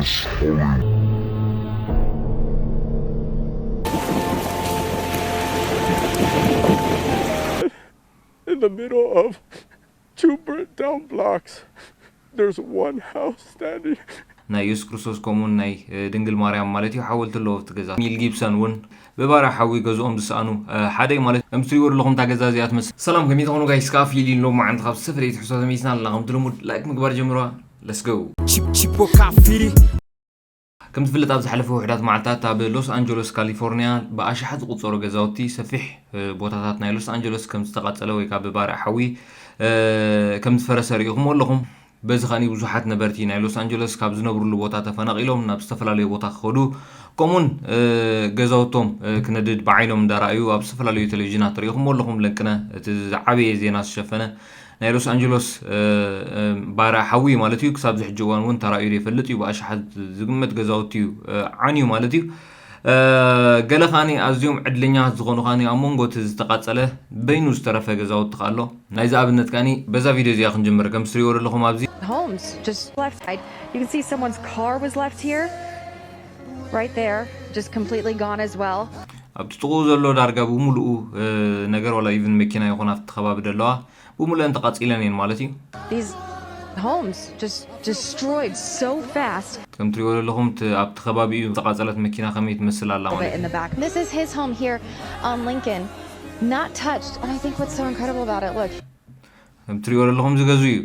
In the middle of two burnt down blocks, there's one house standing. ናይ የሱስ ክርስቶስ ከምኡውን ናይ ድንግል ማርያም ማለት እዩ ሓወልቲ ኣለዎ ኣብቲ ገዛ። ሚል ጊብሰን እውን ብባርዕ ሓዊ ገዝኦም ዝሰኣኑ ሓደ ማለት። ከምቲ ትሪእዎ ዘለኹም እታ ገዛ እዚኣ ትመስል። ሰላም፣ ከመይ ትኾኑ ጋይስ? ከኣ ፊሊ ሎማዓንቲ ካብ ዝተፈላለየ ትሕዝቶ ተመሊስና ኣለና። ከምቲ ልሙድ ላይክ ምግባር ጀምርዋ። Let's go። Chip Chipo Kafiri. ከም ዝፍለጥ ኣብ ዝሓለፈ ውሕዳት መዓልታት ኣብ ሎስ ኣንጀሎስ ካሊፎርኒያ ብኣሽሓት ዝቑጸሩ ገዛውቲ ሰፊሕ ቦታታት ናይ ሎስ ኣንጀሎስ ከም ዝተቓጸለ ወይ ካብ ብባርዕ ሓዊ ከም ዝፈረሰ ርኢኹም ኣለኹም። በዚ ከኒ ብዙሓት ነበርቲ ናይ ሎስ ኣንጀሎስ ካብ ዝነብሩሉ ቦታ ተፈናቒሎም ናብ ዝተፈላለዩ ቦታ ክኸዱ ከምኡን ገዛውቶም ክነድድ ብዓይኖም እንዳረኣዩ ኣብ ዝተፈላለዩ ቴሌቪዥናት ርኢኹም ኣለኹም። ለንቅነ እቲ ዝዓበየ ዜና ዝሸፈነ ናይ ሎስ ኣንጀሎስ ባርዕ ሓዊ ማለት እዩ። ክሳብ ዝሕጂ እዋን እውን ተራእዩ ዘይፈልጥ እዩ። ብኣሽሓት ዝግመት ገዛውቲ እዩ ዓንዩ ማለት እዩ። ገለ ከዓኒ ኣዝዮም ዕድለኛታት ዝኾኑ ከዓኒ ኣብ መንጎ እቲ ዝተቓጸለ በይኑ ዝተረፈ ገዛውቲ ከኣ ኣሎ። ናይዚ ኣብነት ከዓኒ በዛ ቪድዮ እዚኣ ክንጅምር። ከም ትሪእዎ ዘለኹም ኣብዚ homes just left. I, you can see someone's car was left here, right there, just completely gone as well. ኣብቲ ጥቕኡ ዘሎ ዳርጋ ብምሉኡ ነገር ዋላ ኢቭን መኪና ይኹን ኣብቲ ከባቢ ዘለዋ ብምሉአን ተቓጺለን እየን ማለት እዩ። These homes just destroyed so fast. ከም ትሪእዎ ዘለኹም እቲ ኣብቲ ከባቢ እዩ ዝተቓጸለት መኪና ከመይ ትመስል ኣላ ማለት In the back. This is his home here on Lincoln. Not touched. And I think what's so incredible about it, look, ከም ትሪእዎ ዘለኹም እዚ ገዝኡ እዩ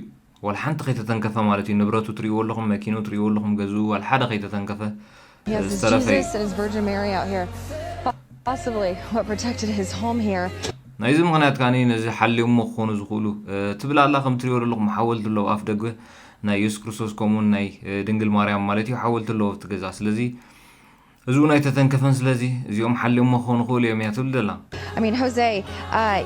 ዋላ ሓንቲ ከይተተንከፈ ማለት እዩ። ንብረቱ ትሪእዎ ኣለኹም፣ መኪንኡ ትሪእዎ ኣለኹም፣ ገዝኡ ዋላ ሓደ ከይተተንከፈ he has his ዝተረፈ እዩ። Jesus and his Virgin Mary out here. Possibly what protected his home here. ናይዚ ምኽንያት ከዓኒ ነዚ ሓልዮሞ ክኾኑ ዝኽእሉ ትብል ኣላ። ከም ትሪእዎ ዘለኹም ሓወልቲ ኣለዉ ኣፍ ደገ ናይ የሱስ ክርስቶስ ከምኡውን ናይ ድንግል ማርያም ማለት እዩ ሓወልቲ ኣለዎ ኣብቲ ገዛ። ስለዚ እዚ እውን ኣይተተንከፈን። ስለዚ እዚኦም ሓልዮሞ ክኾኑ ይኽእሉ እዮም እያ ትብል ዘላ። I mean, Jose, uh,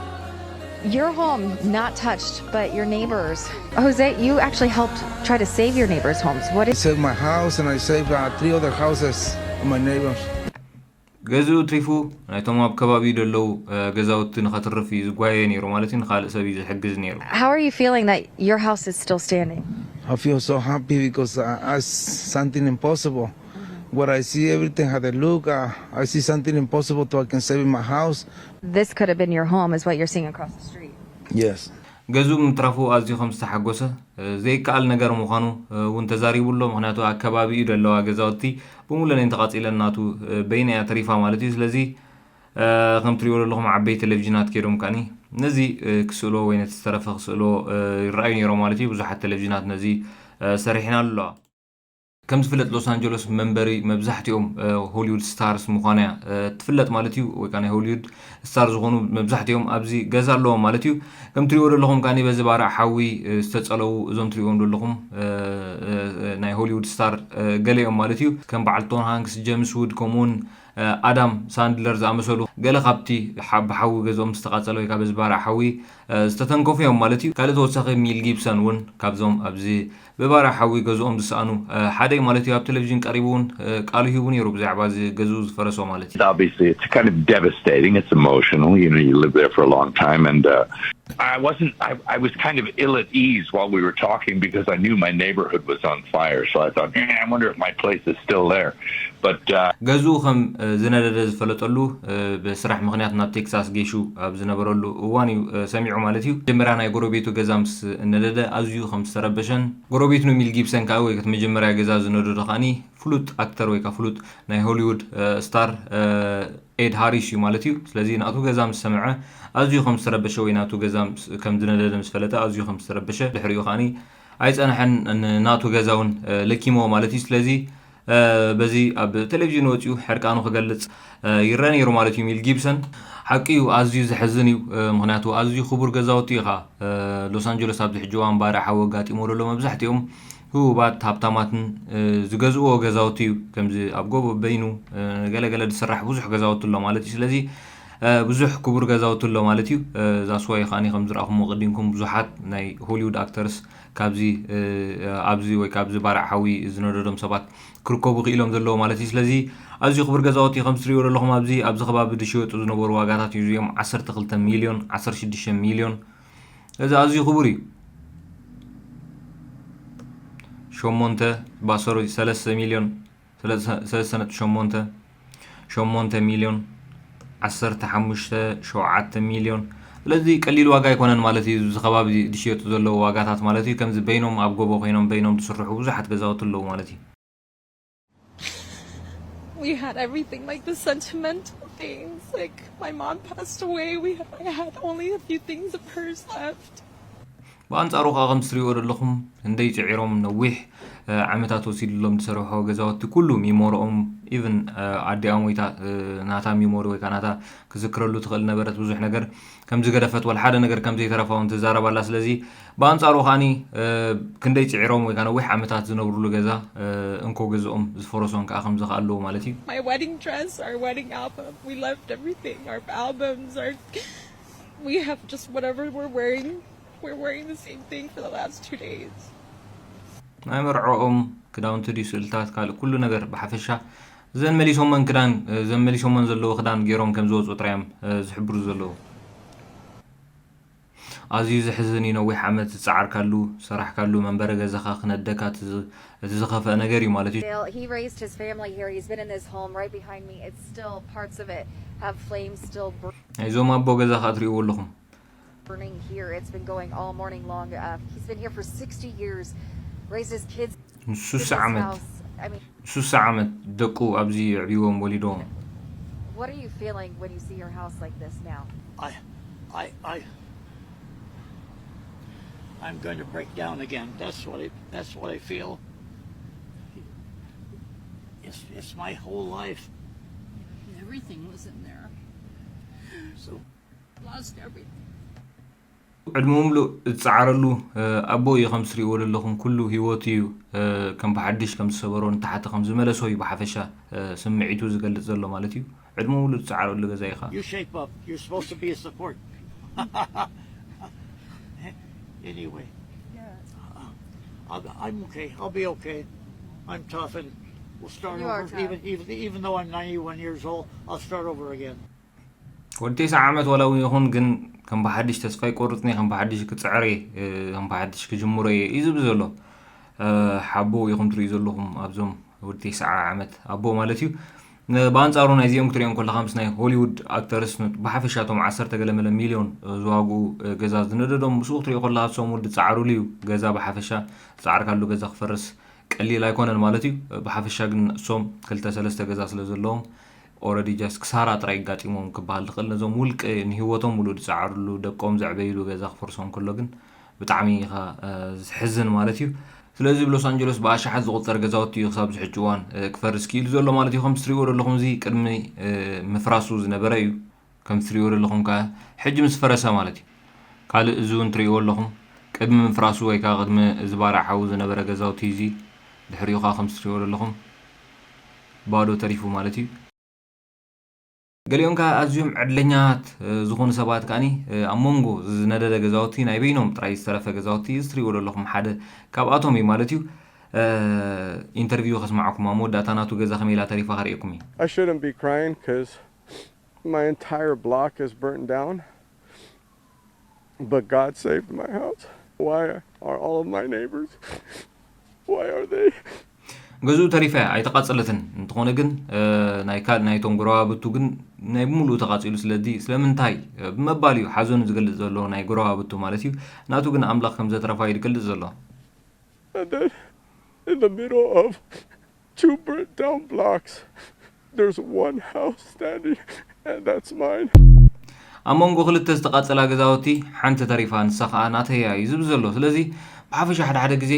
your home not touched, but your neighbors. Jose, you actually helped try to save your neighbors' homes. What I is saved my house and I saved uh, three other houses of my neighbors. ገዝኡ ትሪፉ ናይቶም ኣብ ከባቢኡ ዘለዉ ገዛውቲ ንኸትርፍ እዩ ዝጓየ ነይሩ ማለት እዩ። ንኻልእ ሰብ እዩ ዝሕግዝ ነይሩ። How are you feeling that your house is still standing? I feel so happy because uh, that's something impossible. What I see, everything had a look. Uh, I see something impossible, so I can save in my house. This could have been your home, is what you're seeing across the street. Yes. ገዝኡ ምትራፉ ኣዝዩ ከም ዝተሓጎሰ ዘይከኣል ነገር ምዃኑ እውን ተዛሪቡ ኣሎ። ምክንያቱ ኣብ ከባቢኡ ዘለዋ ገዛውቲ ብምሉአን እየን ተቓጺለን፣ ናቱ በይና እያ ተሪፋ ማለት እዩ። ስለዚ ከም ትሪእዎ ዘለኹም ዓበይቲ ቴሌቪዥናት ከይዶም ከዓኒ ነዚ ክስእሎ ወይ ነቲ ዝተረፈ ክስእሎ ይረኣዩ ነይሮም ማለት እዩ። ብዙሓት ቴሌቪዥናት ነዚ ሰሪሕና ኣለዋ። ከም ዝፍለጥ ሎስ ኣንጀሎስ መንበሪ መብዛሕትኦም ሆሊውድ ስታርስ ምዃና እያ ትፍለጥ ማለት እዩ። ወይ ከዓ ናይ ሆሊውድ ስታር ዝኾኑ መብዛሕትኦም ኣብዚ ገዛ ኣለዎም ማለት እዩ። ከም ትሪእዎ ዘለኹም ከዓኒ በዚ ባርዕ ሓዊ ዝተጸለዉ እዞም ትሪእዎም ዘለኹም ናይ ሆሊውድ ስታር ገለ እዮም ማለት እዩ። ከም በዓል ቶም ሃንክስ፣ ጀምስ ውድ ከምኡውን ኣዳም ሳንድለር ዝኣመሰሉ ገለ ካብቲ ብሓዊ ገዝኦም ዝተቓጸለ ወይ ከዓ በዚ ባርዕ ሓዊ ዝተተንከፉ እዮም ማለት እዩ። ካልእ ተወሳኺ ሚል ጊብሰን እውን ካብዞም ኣብዚ ብባርዕ ሓዊ ገዝኦም ዝሰኣኑ ሓደ እዩ ማለት እዩ። ኣብ ቴሌቪዥን ቀሪቡ እውን ቃሉ ሂቡ ነይሩ ብዛዕባ እዚ ገዝኡ ዝፈረሶ ማለት እዩ። Obviously, it's kind of devastating. It's emotional. You know, you live there for a long time, and uh, I wasn't. I, I was kind of ill at ease while we were talking because I knew my neighborhood was on fire. So I thought, eh, I wonder if my place is still there. But uh, ገዝኡ ከም ዝነደደ ዝፈለጠሉ ብስራሕ ምኽንያት ናብ ቴክሳስ ጌሹ ኣብ ዝነበረሉ እዋን እዩ ሰሚዑ ማለት እዩ። መጀመርያ ናይ ጎረቤቱ ገዛ ምስ እነደደ ኣዝዩ ከም ዝተረበሸን ጎረቤቱ ንሚል ጊብሰን ከዓ ወይ እቲ መጀመርያ ገዛ ዝነደዶ ከዓኒ ፍሉጥ ኣክተር ወይ ከዓ ፍሉጥ ናይ ሆሊውድ ስታር ኤድ ሃሪስ እዩ ማለት እዩ። ስለዚ ናቱ ገዛ ምስ ሰምዐ ኣዝዩ ከም ዝተረበሸ ወይ ናቱ ገዛ ከም ዝነደደ ምስ ፈለጠ ኣዝዩ ከም ዝተረበሸ ድሕሪኡ ከዓኒ ኣይፀንሐን፣ ናቱ ገዛ እውን ለኪሞ ማለት እዩ። ስለዚ በዚ ኣብ ቴሌቪዥን ወፂኡ ሕርቃኑ ክገልፅ ይረአ ነይሩ ማለት እዩ። ሚል ጊብሰን ሓቂ እዩ፣ ኣዝዩ ዘሕዝን እዩ። ምክንያቱ ኣዝዩ ክቡር ገዛውቲ እዩ ከዓ ሎስ ኣንጀለስ ኣብዚ ሕጂ እዋን ባርዕ ሓዊ ኣጋጢሞ ዘሎ መብዛሕትኦም ህቡባት ሃብታማትን ዝገዝእዎ ገዛውቲ እዩ። ከምዚ ኣብ ጎቦ በይኑ ገለገለ ዝስራሕ ብዙሕ ገዛውቲ ኣሎ ማለት እዩ። ስለዚ ብዙሕ ክቡር ገዛውቲ ኣሎ ማለት እዩ። ዛስዋይ ከዓኒ ከም ዝረኣኹምዎ ቅድምኩም ብዙሓት ናይ ሆሊውድ ኣክተርስ ካብዚ ኣብዚ ወይ ካብዚ ባርዕ ሓዊ ዝነደዶም ሰባት ክርከቡ ክኢሎም ዘለዉ ማለት እዩ። ስለዚ ኣዝዩ ክቡር ገዛውቲ ከም ትሪእዎ ዘለኹም ኣብዚ ኣብዚ ከባቢ ዝሽየጡ ዝነበሩ ዋጋታት እዩ። እዚኦም ዓሰርተ ክልተ ሚልዮን፣ ዓሰርተ ሽዱሽተ ሚልዮን፣ እዚ ኣዝዩ ክቡር እዩ። ሸሞንተ ባሰሩ ሰለስተ ሚልዮን ሰለስተ ነጥቢ ሸሞንተ ሸሞንተ ሚልዮን ዓሰርተ ሓሙሽተ ሸውዓተ ሚልዮን። ስለዚ ቀሊል ዋጋ ኣይኮነን ማለት እዩ። እዚ ከባቢ ዝሽየጡ ዘለዉ ዋጋታት ማለት እዩ። ከምዚ በይኖም ኣብ ጎቦ ኮይኖም በይኖም ዝስርሑ ብዙሓት ገዛውቲ ኣለዉ ማለት እዩ። We had everything, like the sentimental things. Like my mom passed away. We I had only a few things of hers left. ብኣንጻሩ ከዓ ከም ትሪእዎ ዘለኹም ክንደይ ጽዒሮም ነዊሕ ዓመታት ወሲድሎም ዝሰርሖ ገዛውቲ ኩሉ ሚሞሮኦም ኢቭን ኣዲኣ ሞይታ ናታ ሚሞሪ ወይ ከዓ ናታ ክዝክረሉ ትኽእል ነበረት ብዙሕ ነገር ከም ዝገደፈት ወላ ሓደ ነገር ከም ዘይተረፋ እውን ትዛረብ ኣላ። ስለዚ ብኣንጻሩ ከዓኒ ክንደይ ጽዒሮም ወይ ከዓ ነዊሕ ዓመታት ዝነብሩሉ ገዛ እንኮ ገዝኦም ዝፈረሶም ከዓ ከም ዝኸኣለዎ ማለት እዩ። My wedding dress, our wedding album, we left everything, our albums, our we have just whatever we're wearing. We're wearing the same thing for the last two days. ናይ መርዖኦም ክዳውንቲ ድዩ ስእልታት ካልእ ኩሉ ነገር ብሓፈሻ ዘን መሊሶመን ክዳን ዘን መሊሶመን ዘለዉ ክዳን ገይሮም ከም ዝወፁ ጥራዮም ዝሕብሩ ዘለዉ። ኣዝዩ ዘሕዝን እዩ። ነዊሕ ዓመት ዝፀዓርካሉ ሰራሕካሉ መንበሪ ገዛኻ ክነደካ እቲ ዝኸፍአ ነገር እዩ ማለት እዩ። He raised his family here. He's been in this home right behind me. It's still parts of it have flames still burning. ናይዞም ኣቦ ገዛ ከዓ ትሪእዎ ኣለኹም። Burning here. It's been going all morning long. Uh, he's been here for sixty years, raised his kids in this ንሱሳ ዓመት house. I mean, ንሱሳ ዓመት ደቁ ኣብዚ ኣዕብይዎም ወሊዶም። What are you feeling when you see your house like this now? I, I, I, I'm going to break down again. That's what I, that's what I feel. It's, it's my whole life. Everything was in there. So Lost everything. ዕድመ ሙሉእ ዝፀዓረሉ ኣቦ እዩ። ከም ትሪእዎ ዘለኹም ኩሉ ሂወቱ እዩ ከም ብሓድሽ ከም ዝሰበሮ ንታሕቲ ከም ዝመለሶ እዩ ብሓፈሻ ስምዒቱ ዝገልፅ ዘሎ ማለት እዩ። ዕድመ ሙሉእ ዝፀዓረሉ ገዛ እዩ ከዓ። You shape up. You're supposed to be a support. Anyway, I'll, I'm okay. I'll be okay. I'm tough, and we'll start You are over. Tough. Even, even even though I'm ninety-one years old, I'll start over again. ወዲ ተስዓ ዓመት ዋላ እውን ይኹን ግን ከም ብሓድሽ ተስፋ ኣይቆርፅን እየ፣ ከም ብሓድሽ ክፅዕር እየ፣ ከም ብሓድሽ ክጅምሮ እየ እዩ ዝብል ዘሎ ሓቦ እዩ። ከም ትሪኡ ዘለኹም ኣብዞም ወዲ ተስዓ ዓመት ኣቦ ማለት እዩ። ብኣንፃሩ ናይዚኦም ክትሪኦም ከለካ ምስ ናይ ሆሊውድ ኣክተርስ ብሓፈሻ እቶም ዓሰርተ ገለ መለ ሚልዮን ዝዋግኡ ገዛ ዝነደዶም ምስኡ ክትሪኦ ከለካ እሶም እውን ዝፀዓሩሉ እዩ። ገዛ ብሓፈሻ ዝፀዓርካሉ ገዛ ክፈርስ ቀሊል ኣይኮነን ማለት እዩ። ብሓፈሻ ግን እሶም ክልተ ሰለስተ ገዛ ስለ ዘለዎም already just ክሳራ ጥራይ ኣጋጢሞም ክበሃል ዝኽእል ነዞም ውልቂ ንህይወቶም ሙሉእ ዝፀዓርሉ ደቆም ዘዕበይሉ ገዛ ክፈርሶም ከሎ ግን ብጣዕሚ ኢኻ ዘሕዝን ማለት እዩ። ስለዚ ኣብ ሎስ ኣንጀለስ ብኣሽሓት ዝቑፀር ገዛውቲ እዩ ክሳብ ዝሕጂ እዋን ክፈርስ ክኢሉ ዘሎ ማለት እዩ። ከም ትሪእዎ ዘለኹም እዚ ቅድሚ ምፍራሱ ዝነበረ እዩ። ከም ትሪእዎ ዘለኹም ከዓ ሕጂ ምስ ፈረሰ ማለት እዩ። ካልእ እዚ እውን ትሪእዎ ኣለኹም ቅድሚ ምፍራሱ ወይ ከዓ ቅድሚ ዝባርዕ ሓዊ ዝነበረ ገዛውቲ እዚ ድሕሪኡ ከዓ ከም ትሪእዎ ዘለኹም ባዶ ተሪፉ ማለት እዩ። ገሊኦም ከዓ ኣዝዮም ዕድለኛት ዝኾኑ ሰባት ከዓኒ ኣብ መንጎ ዝነደደ ገዛውቲ ናይ በይኖም ጥራይ ዝተረፈ ገዛውቲ እዚ ትሪእዎ ዘለኹም ሓደ ካብኣቶም እዩ ማለት እዩ። ኢንተርቪው ከስማዕኩም ኣብ መወዳእታ ናቱ ገዛ ከመይ ኢላ ተሪፋ ከርእየኩም እዩ። I shouldn't be crying because my entire block is burnt down. But God saved my house. Why are all of my neighbors? Why are they? ገዝኡ ተሪፋ ኣይተቓፀለትን። እንተኾነ ግን ናይ ካልእ ናይቶም ጎረባብቱ ግን ናይ ብምሉኡ ተቓፂሉ። ስለዚ ስለምንታይ ብምባል እዩ ሓዘኑ ዝገልፅ ዘሎ ናይ ጎረባብቱ ማለት እዩ። ናቱ ግን ኣምላኽ ከም ዘትረፋ እዩ ዝገልፅ ዘሎ። And then in the middle of two burnt down blocks, there's one house standing, and that's mine. ኣብ መንጎ ክልተ ዝተቓፀላ ገዛውቲ ሓንቲ ተሪፋ፣ ንሳ ከዓ ናተያ እዩ ዝብል ዘሎ። ስለዚ ብሓፈሻ ሓደ ሓደ ግዜ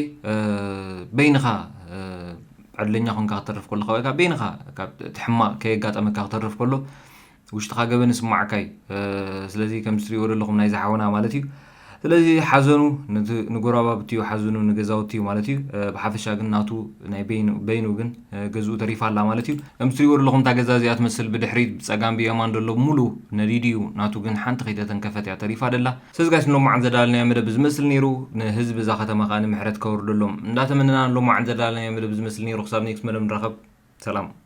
በይንኻ ዕድለኛ ኮንካ ክትተርፍ ከለኻ ወይ ከዓ በይንኻ ካብ እቲ ሕማቕ ከየጋጠመካ ክትተርፍ ከሎ ውሽጥኻ ገበን ይስማዓካ እዩ። ስለዚ ከም ትሪእዎ ዘለኹም ናይዚ ሓውና ማለት እዩ። ስለዚ ሓዘኑ ንጎረባብቲ እዩ፣ ሓዘኑ ንገዛውቲ እዩ ማለት እዩ። ብሓፈሻ ግን ናቱ ናይ በይኑ ግን ገዝኡ ተሪፋ ኣላ ማለት እዩ። ከም ትሪእዎ ዘለኹም እታ ገዛ እዚኣ ትመስል ብድሕሪት ብፀጋም ብየማን ዘሎ ሙሉ ነዲዱ እዩ። ናቱ ግን ሓንቲ ከይተተንከፈት እያ ተሪፋ ደላ። ስለዚ ጋይስ ንሎማዓን ዘዳለናዮ መደብ ዝመስል ነይሩ። ንህዝቢ እዛ ከተማ ከዓ ንምሕረት ከወርደሎም እንዳተመነና ንሎማዓን ዘዳለናዮ መደብ ዝመስል ነይሩ። ክሳብ ኔክስት መደብ ንራኸብ። ሰላም።